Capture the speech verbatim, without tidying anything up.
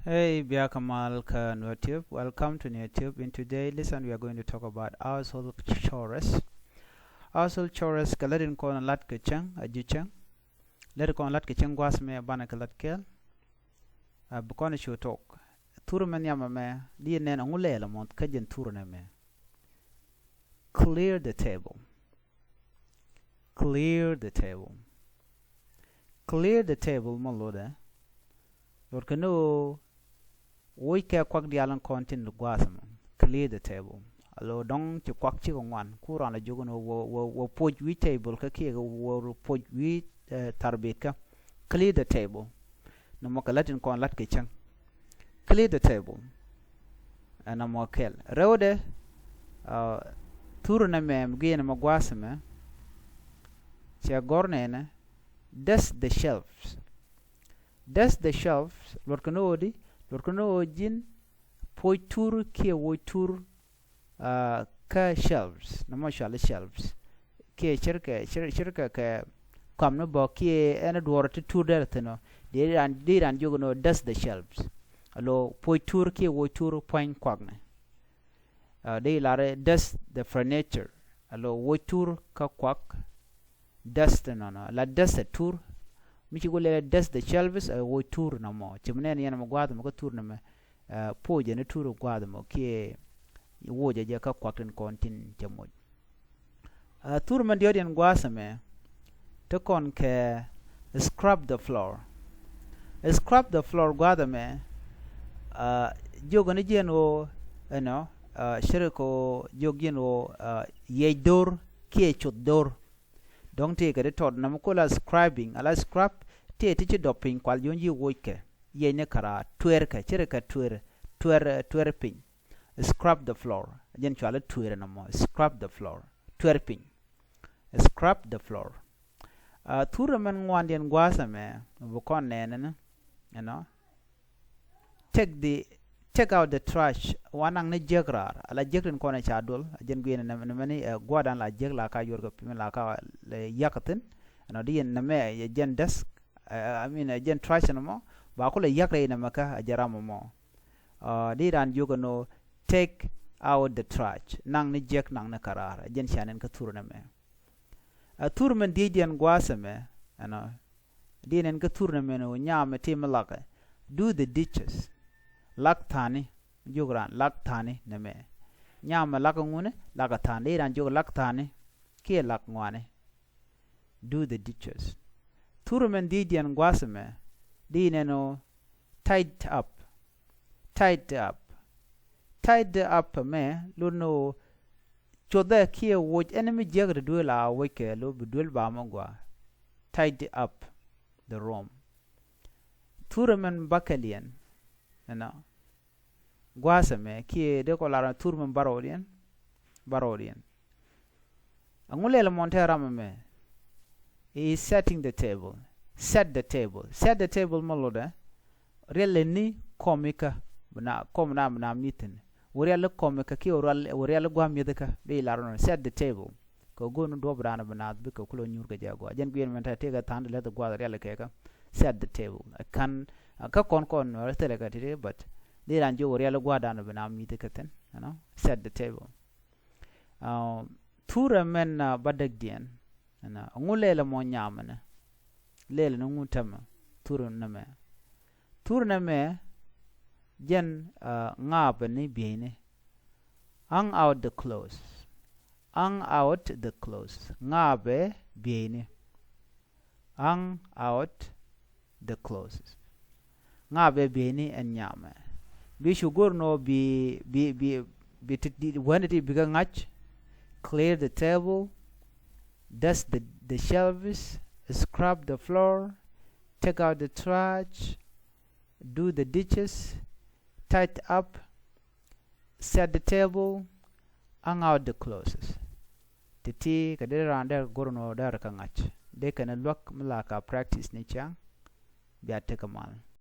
Hey, bia kɛ mal kä Nuer Tube. Welcome to Nuer Tube. In today lesson we are going to talk about household chores. Household chores kɛ lät in kɔn lat kɛ cäŋ, a ji̱ cäŋ. Lät in kɔn lat kɛ cäŋ gua̱a̱th mɛ banɛ kɛ lat kɛɛl. A bi kɔn cu tok. Thur mɛ nhiamɛ mɛ, di nɛn ɛŋu lɛɛl ɛmɔ kä jɛn thur nɛ mɛ. Clear the table. Clear the table. Clear the table mɔ lotdɛ. Lot kɛ ni ɣöö woc kɛ kuak diaal in kɔn tin gua̱a̱th mɔ. Clear the table. Alo dɔ̱ŋ ci kuak cikɛ ŋuan ku rɔn la jiök ni ɣöö wä, wä, wä poc wi̱i̱ table kä kiɛ wä poc wi̱i̱, eh, tharbit kä. Clear the table. Nɔmɔ kɛ lät in kɔn lat kɛ cäŋ. Clear the table. Ɛn nɔmɔ kɛl. Rɛwdɛ, uh, thur nɛ mɛ, mi guiɛ nɛ mɛ gua̱a̱th mɛ. Cɛ gɔr nɛnɛ, dust the shelves. Dust the shelves, luɔt kɛ ni ɣöö di, luɔt kɛ ni ɣöö ji̱n poc thur kiɛ woc thur, uh, kä shelves, nɔmɔ cuali shelves. Kiɛ ce̱tkɛ, ce̱tkɛ, ce̱tkɛ kɛ kɔam ni bä kiɛ ɛn duɔɔr ti thur dɛr thi̱n ɔ. Dee ran, dee ran jiök ni ɣöö dust the shelves. Alo poc thur kiɛ woc thur pua̱ny kuaknɛ. Uh, dee lar dust the furniture. Alo woc thur kä kuak. Dust nɔnɔ. La dust a thur. Mi ci ku lɛ dust the shelves, a woc thur nɔmɔ. Ci mi nɛn yɛn mɛ gua̱a̱th mɔ kä thur nɔmɔ. Uh, poc jɛ ni thur gua̱a̱th mɔ kiɛ woc jɛ kä kuak tin kɔn tin cɛ moc. Uh, thur mɛ diɔt yɛn gua̱a̱th mɛ. Te kɔn kɛ scrub the floor. Scrub the floor gua̱a̱th mɛ. Uh, jiök ni jiɛn ɣöö, you know, uh, ce̱tkɛ ɣöö jiök jiɛn ɣöö, uh, yiɛc dho̱r kiɛ cuth dho̱r. Dɔ̱ŋ tëë kɛ ti tɔt nɔmɔ kol a scrubbing, ala scrub, tëë ti ci dɔp piny kual jiɔn ji̱ woc kɛ. Yiɛc ni kara, tueer kɛ, ce̱tkɛ tueer, tueer, tueer piny. Scrub the floor. Jɛn cuali tueer nɔmɔ. Scrub the floor. Tueer piny. Scrub the floor. Uh, thur mɛn ŋuandiɛn gua̱a̱th ɛmɛ, bi kɔn nɛɛni ni, you know. Take the, take out the trash. Wa naŋ ni jiäk raar. Ala jiäk tin kɔn ɛ ca duɔl. A jɛn guiɛn ni mɛni, uh, gua̱a̱dan la jiäk la ka yuɔr kɛ pimi la ka, uh, yak thi̱n. You know, di yɛn ni mɛ, uh, jɛn desk, uh, I mean, uh, jɛn trash ni mɔ. Ba kulɛ yak rɛy ni mɛ kä a jɛ ram mɔ. Uh, di ran jiök ɛn ɣöö take out the trash. Naŋ ni jiäk naŋ ni karaar. Jɛn ca nɛn kä thur nɛ mɛ. A thur mɛn dhiecdiɛn gua̱a̱th ɛmɛ, ɛnɔ. Di nɛn kä thur nɛ mɛ ni ɣöö nyam ɛ ti mi lakɛ. Do the dishes. Lak tha̱a̱ni. Jiök ran lak tha̱a̱ni nɛ mɛ. Nyam ɛ lak ŋuni, lak tha̱a̱ni. Di ran jiök lak tha̱a̱ni. Kiɛ lak ŋuani. Do the dishes. Thur mɛn dhiecdiɛn gua̱a̱th ɛmɛ, di nɛn ɣöö tidy up. Tidy up. Tidy up mɛ lot ni ɣöö cuɔthɛ kiɛ woc ɛn mi jiäk ti duel a woc kɛ lo bi duel ba mɔ gua. Tidy up the room. Thur mɛn bäkɛliɛn, you know. Gua̱a̱th ɛmɛ kiɛ dee kɔ lar thur mɛn bärɔwdiɛn, bärɔwdiɛn. Ɛŋu lɛl mɔn te ram ɛmɛ? He is setting the table. Set the table. Set the table mɔ lotdɛ. Riɛl ni kɔm ikä. Bi na kɔm na bi na mithin. Wä riɛl kɔm ikä kiɛ wä riɛl, wä riɛl gua̱a̱ mi̱eth ikä. Dee ilar nɔ. Set the table. Kɛ go̱o̱n duɔ̱p raan bi naath bikɛ kulɛ nyuur kɛ jɛ agɔaa. Jɛn guiɛn mɛn ta̱a̱ tëëkɛ tha̱a̱n ti lɛth gua̱a̱th riɛl kɛ kɛ. Set the table. Ɛ ka̱n, kä kɔn kɔn nuɔr thilɛ kɛ ti̱ti̱, but di raan jiök riɛl gua̱a̱th dan bi naath mi̱thi kɛ thi̱n, you know. Set the table. Uh, thurɛ mɛn, uh, bädäkdiɛn, you know. Ŋu lɛlɛ mɔ nyamɛ nɛ? Lɛlɛ ni ŋu tämɛ? Thurɛ nɛ mɛ. Thurɛ nɛ mɛ jɛn, uh, ŋaapɛ ni bieyni. Hang out the clothes. Hang out the clothes. Ŋaapɛ bieyni. Hang out the clothes. Ŋaapɛ bieyni ɛn nyamɛ. Bi cu go̱r nɔ bi, bi, bi, bi ti, ti, wäni ti bikɛ ŋa̱c. Clear the table. Dust the, the shelves. Scrub the floor. Take out the trash. Do the dishes. Tidy up. Set the table. Hang out the clothes. Ti̱ti̱ kɛ dee raan dee go̱r nɔ dee rɛ kɛ ŋa̱c. Dee kɛn luäk mi la ka practice ni ciaŋ. Bia tekɛ mal.